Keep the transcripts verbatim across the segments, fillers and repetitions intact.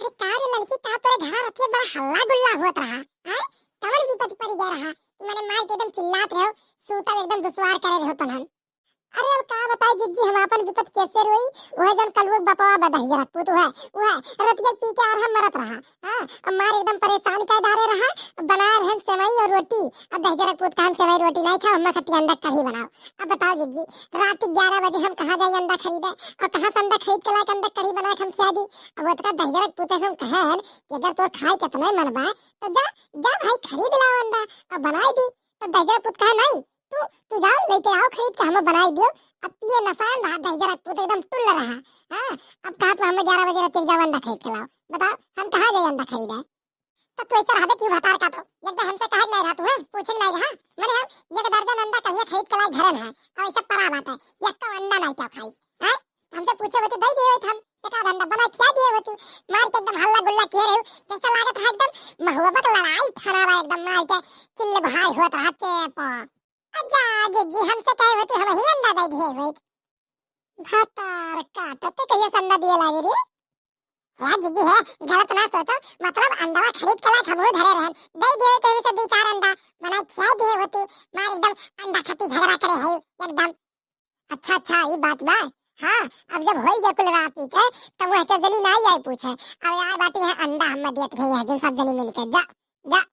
अरे का रे लड़की, का तोरे घरा रतिया बड़ा हल्ला गुल्ला होत रहा? आय, कवन विपत पड़ी गया रहा कि मने मार के एकदम चिल्लात रहो, सूतल एकदम दुश्वार करे रहो तनहन। अरे अब का बताई जिज्जी, हम आपन विपत कैसे रोई? वह जन कलुआ बपवा बदहिया रखपूत, वह, वह रतिया पी के आर हम मरत रहा। हाँ, अब मार एकदम परेशान कर डारे रहा, बनाए रहन सेवई और रोटी। अब दहिजरक पूत कहन सेवई रोटी नहीं खाओ, हमें खत्ती अंडा कढ़ी बनाओ। अब बताओ जिज्जी, रात के ग्यारह बजे हम कहाँ जाई अंडा खरीदे? और कहाँ से अंडा खरीद के लाके अंडा कढ़ी बना के हम खिया दी? अब ओतका दहिजरक पूत हम कहन कि अगर तोर खाए के इतना मन बा, तो जा, जा भाई खरीद लाओ अंडा और बनाई दी। तो दहिजरक पूत कहा नहीं, तू, तू जाओ लेके आओ खरीद के, हम बनाई दियो। अब पिए नसान रहा दहिजरक पूत एकदम टुल्ल रहा। हाँ, अब कहा तो हमें ग्यारह बजे रात के जाओ अंडा खरीद के लाओ। बताओ हम कहाँ जाई अंडा खरीदे? तो तू ऐसा रहबे क्यों भतार का तो? एकदम हमसे कहे नहीं रहा तू, हैं? पूछे नहीं रहा। मने हम एक दर्जन अंडा कहिए खरीद के लाई घरन है, और ऐसा परा बात है, एक तो अंडा नहीं क्या खाई, हैं? हमसे पूछे होते दे दिए होते हम, एक आध अंडा बना खिया दिए होते। मार के एकदम हल्ला गुल्ला किए रहे, जैसे लागत है एकदम महुआ बक लड़ाई ठाना बा, एकदम मार के चिल्ल बहार होत रहा चेप। अच्छा, जिज्जी हमसे कहे होते हम ही अंडा दे दिए होते। भतार काटते कहिए से अंडा दिए लागे रे। हे जिज्जी हे, गलत ना सोचो, मतलब अंडवा खरीद के लायक हमहू धरे रहन, दे दिए तो से दो चार अंडा बनाई खिया दिए होते। मार एकदम अंडा खाती झगड़ा करे है एकदम। अच्छा अच्छा, ये बात बा। हाँ, अब जब होई गया कुल राती के, तब वह के जनी ना आई पूछे। अब आए बाटी है अंडा हम देत है, जिन सब जनी मिलके जा, जा।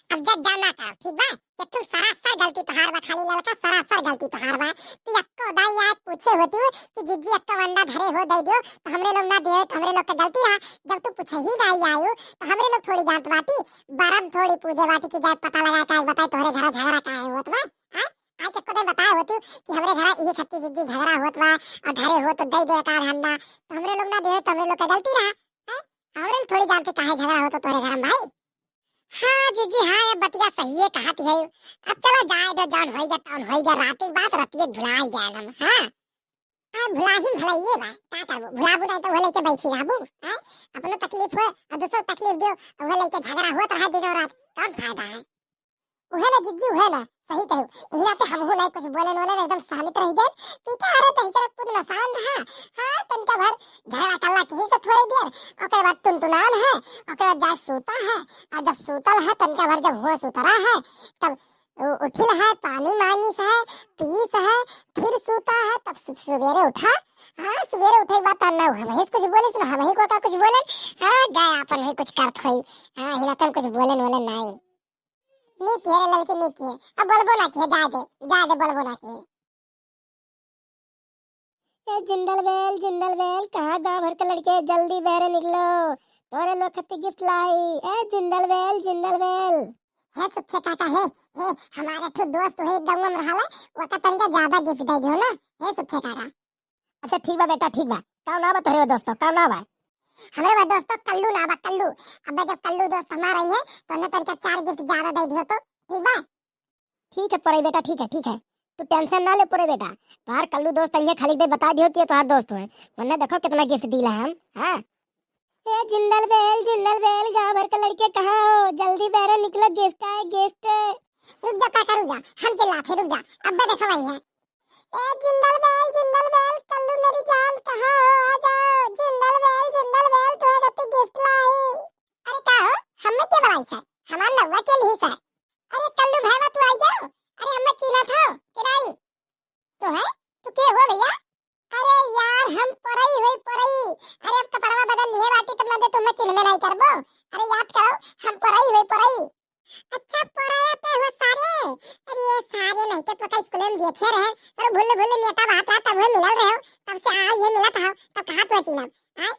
अब जज जाना का, ठीक बा? कि तू सरासर गलती तोहार बा, खाली ललका सरासर गलती तोहार बा। तू यक्को दाई आए पूछे होती हो कि जिज्जी यक्को अंडा धरे हो दे दियो, तो हमरे लोग ना दिए, तो हमरे लोग के गलती रहा। जब तू पूछे ही ना आई आयु, तो हमरे लोग थोड़ी जानत बाटी, बरम थोड़ी पूछे बाटी कि जाए पता लगा का बताए तोहरे घर झगड़ा का है होत बा। हाँ? आज यक्को दिन बताए होती हो कि हमरे घर ये खत्ती जिज्जी झगड़ा होत बा, और धरे हो तो दे दे का अंडा, तो हमरे लोग ना दिए, तो हमरे लोग के गलती रहा। हैं? हमरे लोग थोड़ी जानते काहे झगड़ा होत तोहरे घर में भाई। हाँ जिज्जी, हाँ, ये बतिया सही है, कहत है। अब चलो जाए दो, जौन होई गया, तौन होई गया, रात की बात, रतिये भुलाई गया हम, हाँ। हाँ, भुलाही भुलाइए बा, का करबो, भुलाबू नहीं तो वो लेके बैठी रहबू, हैं? अपनो तकलीफ हो और दूसरो तकलीफ दियो, और वो लेके झगड़ा होत रहा दिनों रात, कौन फायदा है? उहे ना जिज्जी, उहे ना, सही कहू। इही नाते हमहू नहीं कुछ बोले वोले, एकदम शांत रह गए। पी के आरे तही तरह खुद नसान रहा। हाँ, तनका भर झगड़ा कल्ला किही से थोड़े देर, ओकरे बाद टुनटुनान है, ओकरे बाद जाए सूता है। और जब सूतल है, तनका भर जब होश उतरा है, तब उ-, उठिल है, पानी मांगिस है, पीस है, फिर सूता है, तब सु-, सुबेरे उठा। हाँ, सुबेरे उठे के बाद तब ना हम ही कुछ बोले, ना हम ही को का कुछ बोले। हाँ, गए अपन ही कुछ करत होई। हाँ, हिला तन कुछ बोले वोले नहीं। नी किहे रे लड़की, नी किहे। अब बोलबो ना किहे, जाए दे, जाए दे, बोलबो ना किहे। ए जिंदल बेल, जिंदल बेल, कहाँ गाँव भर के लड़के, जल्दी बहरे निकलो, तोरे लोग खत्ती गिफ्ट लाई। ए जिंदल बेल, जिंदल बेल। हे सुखे काका, हे, हे, हमारे ठो दोस्त है गाँव में रहला, ओका तनका ज्यादा गिफ्ट दे दियो ना, हे सुखे काका। अच्छा ठीक बा बेटा, ठीक बा। का नाम बा तोहरे दोस्तों, का नाम बा? हमरे बा दोस्तों कल्लू नाम बा, कल्लू। अबे जब कल्लू दोस्त हमारा ही है, तो उन्हें तनिका चार गिफ्ट ज्यादा दे दियो तो, ठीक बा? ठीक है पोरई बेटा, ठीक है, ठीक है। तू टेंशन ना ले पोरई बेटा। तोहार कल्लू दोस्त अइहे, खाली दे बता दियो कि ये तोहार दोस्त है। वरना देखो कितना गिफ्ट दीला हम, हाँ। ए जिंदल बेल, जिंदल बेल, गाँव भर के लड़के कहाँ हो? जल्दी बहरे निकलो, गिफ्ट आए, गिफ्ट। रुक जा काका, रुक जा, हम चिल्लात है, रुक जा, अब्बे देखो वही है। ए जिंदल बेल, जिंदल बेल, कल्लू मेरी जान कहाँ हो, आ जाओ। जिंदल बेल, जिंदल बेल, तोहरे खातिर गिफ्ट लाई। अरे का हो, हमें के बुलाई सर? हमार नौवा के लिए सर। अरे कल्लू भैया तू आई जाओ। अरे हमें चिन्हत हो कि नहीं? तो है? तू के हो भैया? अरे यार हम पोरई होई पोरई। अरे अब कपड़वा बदल लिए बाटी तो मैं तो तुम्हें चिन्ह में नहीं करबो। अरे याद करो हम पोरई होई पोरई। अच्छा, पोरया ते हो सारे। अरे ये सारे नहीं के तो का स्कूल में देखे रहे। अरे भूल भूल नेता बात रहा, तब वो मिलल रहे हो, तब से आ ये मिलत हो, तब कहाँ तो चिन्हब? आय?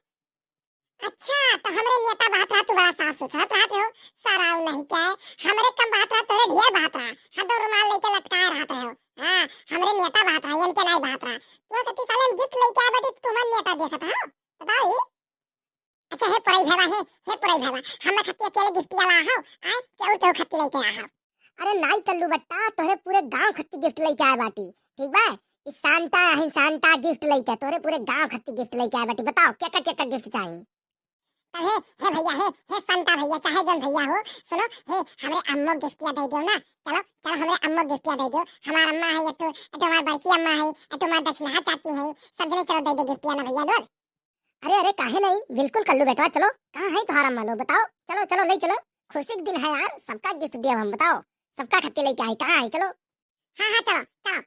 अच्छा, तो हमरे नेता बात रहा, तू बड़ा साफ सुथरा बात हो, सारा नहीं क्या है? हमरे कम बात रहा, तोरे ढेर बात रहा, हद और रुमाल लेके लटकाए रहत रहे हो। हाँ, हमरे नेता बात रहा, इनके नहीं बात रहा। तू कहती साले हम गिफ्ट लेके आए बाटी, तुम्हारे नेता देखत हो, बताओ ही। अच्छा, हे पुरई भवा, हे, हे पुरई भवा, हम खत्ती अकेले गिफ्ट ला हो, आय, केहू केहू खत्ती लेके आ हो। अरे नाई कल्लू बट्टा, तोहरे पूरे गांव खत्ती गिफ्ट लेके आए बाटी, ठीक बा? ई सांता है, सांता गिफ्ट लेके, तोहरे पूरे गांव खत्ती गिफ्ट लेके आए बाटी। बताओ, केका केका गिफ्ट चाही? तब हे, हे भैया, हे, हे सांता भैया, चाहे जन भैया हो, सुनो, हे, हमरे अम्मो गिफ्टिया दे दो ना, चलो, चलो, हमरे अम्मो गिफ्टिया दे दो। हमार अम्मा है, ये तो, ये तो हमार बड़की अम्मा है, ये तो हमार दक्षिणा चाची है, सब जने चलो दे दो गिफ्टिया ना भैया लोग। अरे, अरे, काहे नहीं, बिल्कुल कल्लू बेटवा, चलो, कहाँ है तोहार अम्मा लोग, बताओ, चलो, चलो, ले चलो, खुशी के दिन है यार, सबका गिफ्ट दिया हम, बताओ, सबका खातिर लेके आई, कहाँ है, चलो। हाँ, हाँ, चलो, चलो।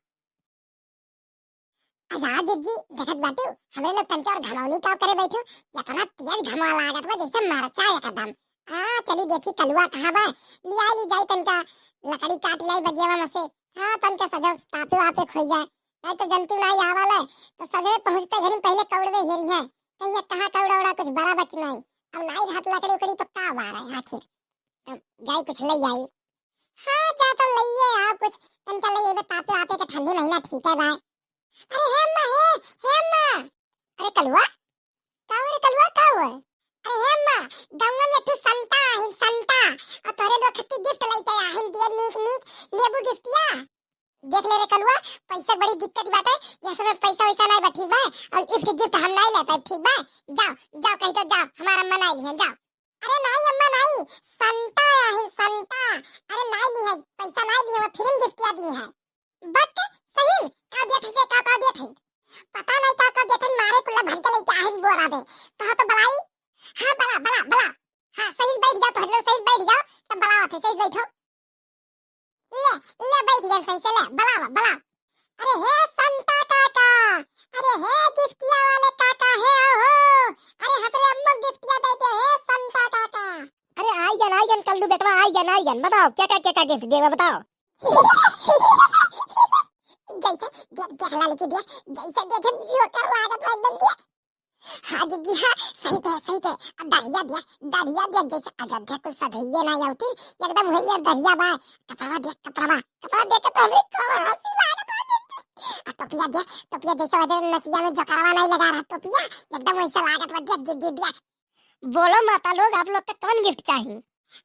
अजा जिज्जी, देखत बाटू, हमरे लोग तनके और घमौनी का करे बैठू, इतना तेज घमवा लागत बा, जैसे मरचा एकदम। आ, चली देखी कलुआ कहाँ बा, लिया ली जाई तनका, लकड़ी काट लाई बगियावा में से। हाँ, तनका सजो तापे वापे खोई जाए, नहीं तो जनती नहीं आवा ले, तो सजरे पहुँचते घरी पहले कौड़वे हेरी है, कहीं ये कहाँ कौड़ा उड़ा कुछ बड़ा बा कि नहीं। अब नहीं रहत लकड़ी उकड़ी तो का बार है आखिर, तो जाई कुछ ले जाई। हाँ, जा तो लइए आओ कुछ, तनका लइए बे, तापे वापे के ठंडी महीना ठीक है भाई। अरे हे अम्मा, हे, हे अम्मा। अरे कलुआ, का हो रे कलुआ, का हो? अरे हे अम्मा, गंगा में तू संता है, संता, और तोरे लोग खातिर गिफ्ट लेके आया है, दिया नीक नीक लेबू गिफ्टिया। देख ले रे कलुआ, पैसा बड़ी दिक्कत बाटे, ये समय पैसा वैसा नहीं बा, ठीक बा? और गिफ्ट गिफ्ट हम नहीं ले पाए, ठीक बा? जाओ, जाओ, कहीं तो जाओ, हमारा अम्मा नहीं लिहन, जाओ। अरे नाई अम्मा नाई, संता आहिन संता। अरे नाई ली है, पैसा नाई ली है, वो फिल्म गिफ्टिया दी है। बक, सही का दिया थे, का का दिया थे? पता नहीं का का दिया थे, मारे कुल्ला भर के लेके आहिन बोरा दे। कहा तो बलाई? हाँ बला बला बला। हाँ सही बैठ जाओ, तो हल्लो सही बैठ जाओ, तब बलावा थे, सही बैठो। ले, ले बैठ गए सही से, ले, बलावा, बलावा। अरे हे संता काका, अरे हे गिफ्टिया वाले काका, हे आओ हो, अरे हमरे अम्मा गिफ्टिया दे दे, हे संता काका। अरे आई गन, आई गन, कल्लू बेटवा, आई गन, आई गन, बताओ, क्या क्या, क्या क्या गिफ्ट देवा, बताओ। जैसे देख, देख लड़की दिया, जैसे देखे जोकर लागत बा एकदम दिया। हाँ दीदी, हाँ, सही कहे, सही कहे। अब दरिया दिया, दरिया दिया, जैसे अयोध्या कुल सधैये ना आउतीन, एकदम वही में दरिया बा। कपड़ा दिया, कपड़ा, कपड़ा देख के तो हमरे कमर हंसी लागत बा दीदी। आ टोपिया दिया, टोपिया जैसे वजह नचिया में जोकरवा नहीं लगा रहा टोपिया, एकदम वैसे लागत बा, दिया, दिया, दिया, दिया। बोलो माता लोग, आप लोग का कौन गिफ्ट चाहिए?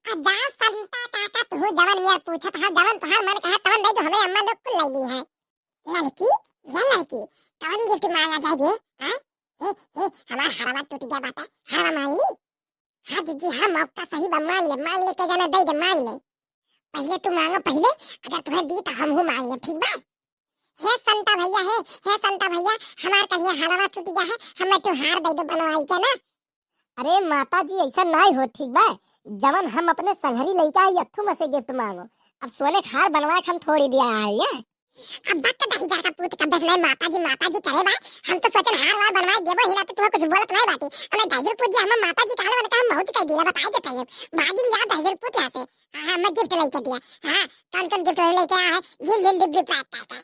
आ जा संता काका, तू जवन मियाँ पूछत हा, जवन तुहार मन कहा, तवन दे दो, हमें अम्मा लोग कुल ले ली है। लड़की, या लड़की, कौन गिफ्ट मांगा जाए रे? हाँ? हे, हे, हमार हरवा टूट गया बाटा, हरवा मांग ली? हाँ जीजी, हाँ, मौका सही बा, मांग ले, मांग ले, के जाना दे दे, मांग ले। पहले तू मांगो, पहले, अगर तुम्हें दी तो हम हूँ मांग ले, ठीक बा? हे संता भैया, हे, हे संता भैया, हमार कहिया हरवा टूट गया है, हमें तू हार दे दो बनवाई के ना। अरे माता जी, ऐसा नाई हो, ठीक बा? जवन हम अपने संघरी लइका आई अथू में से गिफ्ट मांगो। अब सोने के हार बनवाए के हम थोड़ी दिया है ये। अब बात तो दही जाता पूत का बस नहीं माता जी, माता जी करे बा। हम तो सोचन हार वार बनवाए देबो ही ना तो तुम्हें कुछ बोलत नहीं बाटी। हमें दहिजर पूत जी हमें माता जी कहले वाले का हम मौत कर दिया, बताई देते हैं। भागिन जा दहिजर पूत यहाँ से। हाँ, हाँ, मैं गिफ्ट लेके दिया। हाँ, कौन कौन गिफ्ट लेके आया है? झिन झिन डिप डिप लाइट का।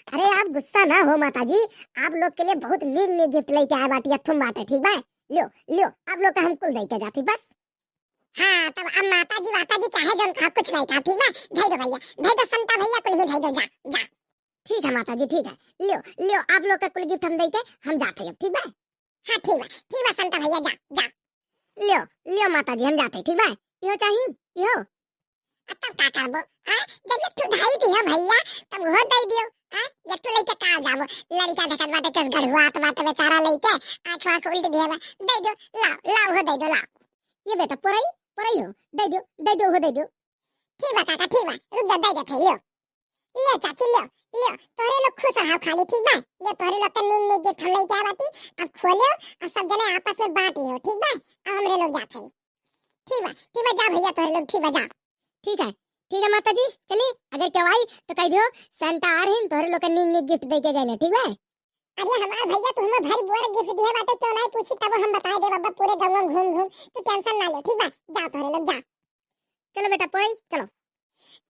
अरे आप गुस्सा ना हो माता जी, आप लोग के लिए बहुत नीक नीक गिफ्ट लेके आए बाटी, अथुम बाटे, ठीक बा? लियो, लियो, आप लोग का हम कुल दे के जाती बस। हाँ, तब अब माता जी, माता जी चाहे जौन कहा, कुछ नहीं कहा, ठीक बा? धई दो भैया, धई दो संता भैया, कुल ही धई दो, जा, जा। ठीक है माता जी, ठीक है, लियो, लियो, आप लोग का कुल गिफ्ट हम दे के हम जाते हैं, ठीक बा? हाँ, ठीक बा, ठीक बा संता भैया, जा, जा। लियो, लियो माता जी, हम जाते हैं, ठीक बा? इहो चाही, इहो। आ तब का करबो? हाँ, जब एक ठो धई दियो भैया, तब वो दे दियो। हाँ, एक ठो लेके का जाबो? लड़का देखत बाटे, कस गढ़ुआत बाटे बेचारा लइके, आँख वाँख उल्ट दिए बा। दे दो, लाओ, लाओ, हो दे दो, लाओ। ये बेटा, पोरई, पोरई हो, दे दो, दे दो, हो दे दो। ठीक बा काका, ठीक बा, रुक जा, दे दे, लियो। ले चाची, ले, ले, तोहरे लोग खुश रहो खाली, ठीक बा? ले, तोहरे लोग के नीक नीक गिफ्ट हम लेके आए बाटी, अब खोलियो और सब जने आपस में बांट लियो, ठीक बा? अब हमरे लोग जात हई। ठीक बा, ठीक बा, जा भैया, तोहरे लोग, ठीक बा, जा। ठीक है, ठीक है माता जी, चली, अगर केहू आई तो कह दियो, संता आ रही, तोहरे लोग के नीक नीक गिफ्ट दे के गए, ठीक बा? अरे हमार भैया, तू हमें भर बोर गिफ्ट दिए बाटे, क्यों नहीं पूछी, तब हम बताए दे बाबा, पूरे गाँव में घूम घूम, तू टेंशन ना ले, ठीक बा? जा तोहरे लोग, जा। चलो बेटा, पोई, चलो।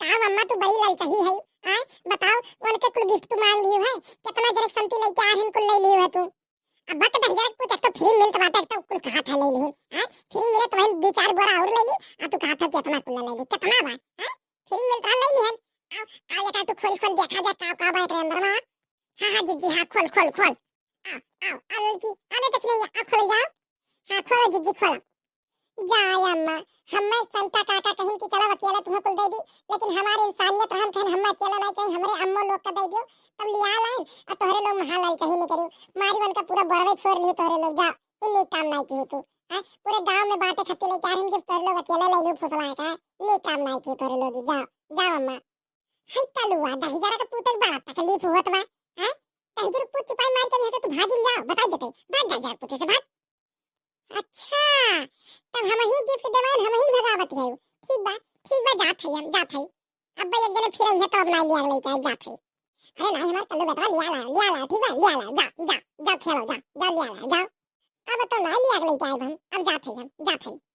का मम्मा, तू बड़ी ललचही है, आय? बताओ, उनके कुल गिफ्ट तू मांग लियो है? कितना जरक संती लेके आ रहे हैं, कुल ले लियो है तू। अब बक दहिजरक पूत, एक तो फ्री मिलत बाटे, एक तो कुल कहा था ले लियो, आय? फ्री मिले तो वही दो चार बोरा और ले ली, आ तू कहा था कितना कुल ले ली, कितना बा, आय? फ्री मिलत रहा, ले लिहन। आओ, आओ, ये का तू खोल, खोल देखा जा, का, का बा एकरे अंदर में? हाँ, हाँ, जीजी, हाँ, खोल, खोल, खोल। आओ, आओ, आओ, लड़की, आने देख नहीं, आओ, खोल जाओ। हाँ, खोलो, जीजी, खोलो। जा अम्मा, हम्मे संता काका कहिन कि चलो अकेला तुम्हें कुल दे दी, लेकिन हमारे इंसानियत रहन कहन हम्मे अकेला नहीं चाहिए, हमरे अम्मो लोग का दे दियो, तब लिया लाइन, और तोहरे लोग महा ललचही नहीं करियो, मारी उनका पूरा बरवे छोड़ लियो तोहरे लोग, जा, इन्हीं काम नहीं कियो तू, हैं? पूरे गांव में बांटे खातिर लेके आ रहे हैं कि तोहरे लोग अकेला ले लियो फुसला का, इन्हीं काम नहीं कियो तोहरे लोग, जा, जा अम्मा। हाय कलुआ, दहिजरा के पूते बड़ा तकलीफ होत बा, हैं? दहिजर पूत चुपाई मार के यहाँ से तू भागिन जाओ, बताई देते, भाग दहिजर पूते से भाग। अच्छा, तब हमही gift देवाइन, हमही भगावत है। ठीक बा, ठीक बा, जात है हम, जात है। अब एक जने फिर अइहे तब नाहीं लिया लइके आए, जात है। अरे नाहीं, हमार कल्लू बेटवा लिया ला, लिया ला, ठीक बा, लिया ला, जा, जा, जा खेलो, जा, जा लिया ला, जा। अब तो नाहीं लिया लइके आए हम, अब जात है हम, जात है।